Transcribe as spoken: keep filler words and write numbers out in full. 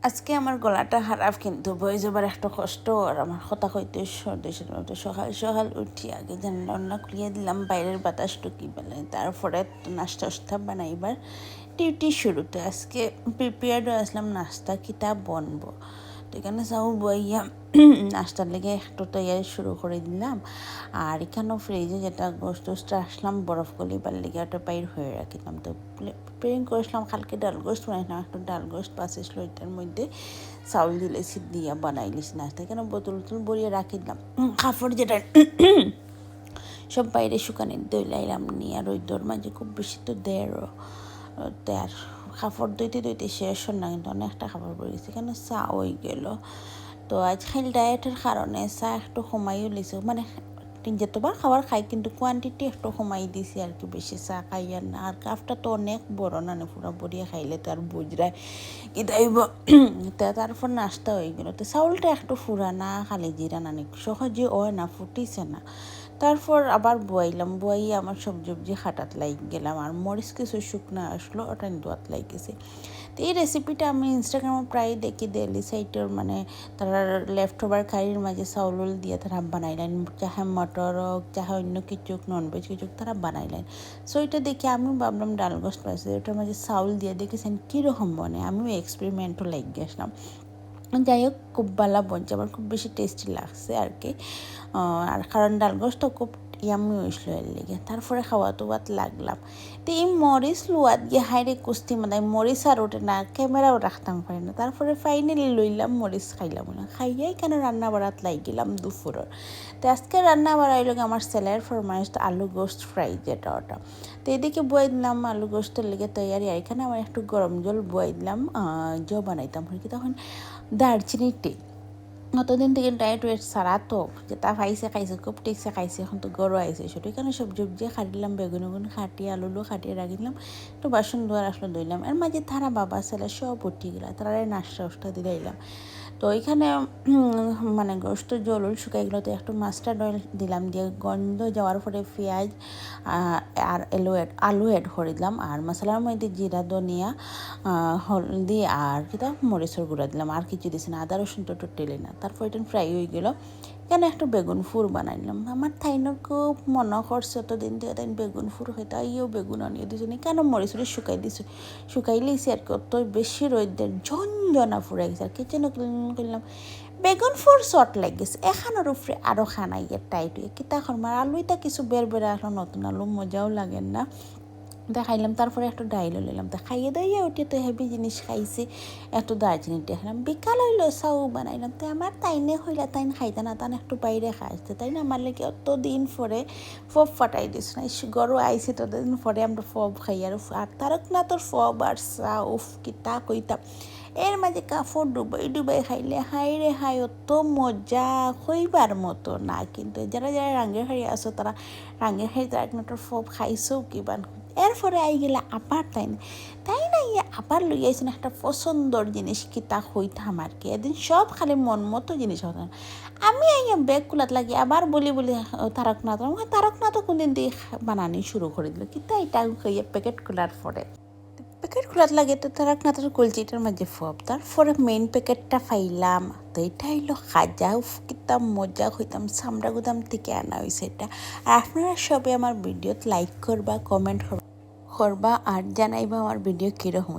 আজকে আমার গলাটা খারাপ, কিন্তু ভয়েস ওভার একটু কষ্ট, আর আমার কথা কইতে সর্দি সর্দি মতো। সকাল সকাল উঠি আগে জানলা উনলা খুলিয়া দিলাম, বাইরের বাতাস ঢুকি পেলে, তারপরে তো নাস্তা উস্তা বানাইবার ডিউটি শুরুতে। আজকে প্রিপেয়ার্ডও আসলাম নাস্তা কিতা বনবো, তো এখানে চাও বইয়া নাস্তার লেগে একটু তৈয়ারি শুরু করে দিলাম। আর এখানেও ফ্রিজে যেটা গোস্ত টোস্ট আসলাম বরফ গলিবার লেগে, ওটা বাইর হয়ে রাখিলাম। তো প্রিপেয়ারিং করেছিলাম, কালকে ডাল গোস্ত বানাইছিলাম, একটু ডাল গোস্ত বাঁচেছিল, ওইটার মধ্যে চাউল দিলেছি, দিয়া বানাইলিছি নাস্তা। এখানে বোতল উতল ভরিয়া রাখি দিলাম। উম, কাপড় যেটা সব বাইরে শুকানি দইলাইলাম নিয়ে, আর রইদর মাঝে খুব বেশি তো দেরও, তে আর কাপড় ধুইতে ধুইতে শেষ হল না, কিন্তু অনেকটা কাপড় পড়ে গেছে, এখানে চা হয়ে গেল। তো আজকাল ডায়েটের কারণে চা একটু কমাইও লিছে, মানে যতবার খাবার খাই কিন্তু কোয়ান্টিটি একটু কমাই দিছি আর কি, বেশি চা খাই আর না। আর কাপটা তো অনেক বড় না, পুরা ভরিয়া খাইলে তো আর বুঝরায় কি তাইব। তা তারপর নাস্তা হয়ে গেল। তো চাউলটা একটু ফুরা না, খালি জিরা নানি সহজে হয় না, ফুটিছে না। তারপর আবার বয়াইলাম, বয়াই আমার সবজি উবজি কাটাত লাগি গেলাম, আর মরিচ কিছু শুকনা আসলো, ওটা ধোয়াত লাগি গেছে। তো এই রেসিপিটা আমি ইনস্টাগ্রামে প্রায় দেখি, ডেইলি সাইটর মানে তারা লেফট ওভার কারির মাঝে চাউল উল দিয়ে তারা বানাইলেন, চাহে মটর হোক, চাহে অন্য কিছু, ননভেজ কিছু তারা বানাইলেন। সো এটা দেখে আমি ভাবলাম ডাল গোস্ত পাইছে, ওটার মাঝে চাউল দিয়ে দেখেছেন কীরকম বনে, আমিও এক্সপেরিমেন্টও লাগি গেছিলাম। যাই হোক, খুব ভালো বনছে, আমার খুব বেশি টেস্টি লাগছে আর কি। আহ, আর কারণ ডাল গোস্ত খুব ইয়ামি হয়েছিল এর লেগে। তারপরে খাওয়া দাওয়াত লাগলাম। তো এই মরিচ লুয়াত গিয়ে হায় রে কুস্তি মাদায়, মরিচ আর ওঠে না, ক্যামেরাও রাখতাম পারি না। তারপরে ফাইনালি লইলাম মরিচ, খাইলাম না, খাইয়াই কেন রান্না বাড়াত লাগিলাম দুপুরর। তো আজকে রান্না বাড়া হইল গিয়ে আমার ছেলের ফরমাইশ, তো আলু গোস্ত ফ্রাই যেটা ওটা। তো এদিকে বয়াই দিলাম আলু গোস্তর লেগে তৈয়ারি, আর এখানে আমার একটু গরম জল বয়াই দিলাম, আহ, জো বানাইতাম আর কি। তখন দারচিনি tea, অতদিন থেকে ডায়েট ওয়েট সারা তো যেটা পাইছে খাইছে, খুব ঠিকছে খাইছে, এখন তো গরম আইছে শুধু। এখানে সবজি উবজি কাটিলাম, বেগুন উগুন কাটি, আলু উলু কাটিয়ে রাখিলাম, একটু বাসন ধোয়ার আসলো ধুইলাম। এর মাঝে তারা বাবা ছেলে সব উঠি গেলা, তারা নাস্তা উস্তা দিলাইলাম। তো এখানে উম, মানে গোস্ত জল উল শুকাই গেল, তো একটু মাস্টার্ড অয়েল দিলাম, দিয়ে গন্ধ যাওয়ার পরে পেঁয়াজ, আহ, আর আলু অ্যাড আলু অ্যাড করে দিলাম। আর মশলার মধ্যে জিরা, ধনিয়া, আহ, হলদি আর কিতা মরিচর গুঁড়া দিলাম, আর কিছু দিছি না, আদা রসুন তো টোটালি না। তারপর এটা ফ্রাই হয়ে গেল। এখানে একটু বেগুন ফুর বানাইলাম। আমার তাইনর খুব মনে করছে অতদিন থেকে তাইন বেগুন ফুর খাইতা, আইও বেগুন আনিয়ে দিছো নি, কেন মরিচ উরিচ শুকাই দিছো, শুকাই লিছি আর কি। অত বেশি রোদ দের ঝনঝনা ফুরাই গেছে, আর কিচেনও ক্লিন করলাম। বেগুন ফুর শর্ট লাগি গেছে, এখানোর উপরে আরও খানা ইয়ে টাইট হয়ে কিতা করম। আর আলু ইতা কিছু বের বের আসলো, নতুন আলু মজাও লাগে না। দেখাইলাম, তারপরে একটু ডাইলও লইলাম। তো খাইয়ে দাইয়া উঠে তো হেভি জিনিস খাইছি, একটু দারচিনি tea খাইলাম। বিকাল হইলো, চাও বানাইলাম। তো আমার তাইনে কইলা তাইন খাইতা না, তান একটু বাইরে খাইতে। তাইন আমার লেগে অত দিন পরে ফব ফাটাই দিস না, ইস, গরু আইছে, ততদিন পরে আমরা ফব খাই। আর উফ, আর তারকনাথর ফব আর চা, উফ, কিতা কইতাম। এর মাঝে কাপড় ডুবাই ডুবাই খাইলে হায় রে হায়, অত মজা, কইবার মতো না। কিন্তু যারা যারা রাঙ্গের হাড়ি আছো, তারা রাঙ্গের হাড়ি তারকনাথর ফব খাইছো কিবা। এরপরে আই গেলা আবার তাইন, তাইন আইয়া আবার লই আইছইন একটা পছন্দর জিনিস, কিতা কইতাম আর কি। এদিন সব খালি মন মতো জিনিস হতো। আমি আইয়া ব্যাগ কুলাত লাগি আবার বলি বলি, "ও, তারকনাথ, আমার তারকনাথও কোনদিন দিয়ে বানানি শুরু করে দিল, কিতা এটা কইয়া প্যাকেট খোলার পরে।" প্যাকেট খোলাত লাগে তো তারকনাথর কলজিটার মাঝে ফব। তারপরে মেইন প্যাকেটটা পাইলাম, তো এটা হইলো খাজা। উফ, কিতা মজা কইতাম, চামড়া গুদাম থেকে আনা হইছে এটা। আর আপনারা সবে আমার ভিডিওত লাইক করবা, কমেন্ট করবা, আর জানাইবা আমার ভিডিও কীরকম হইছে।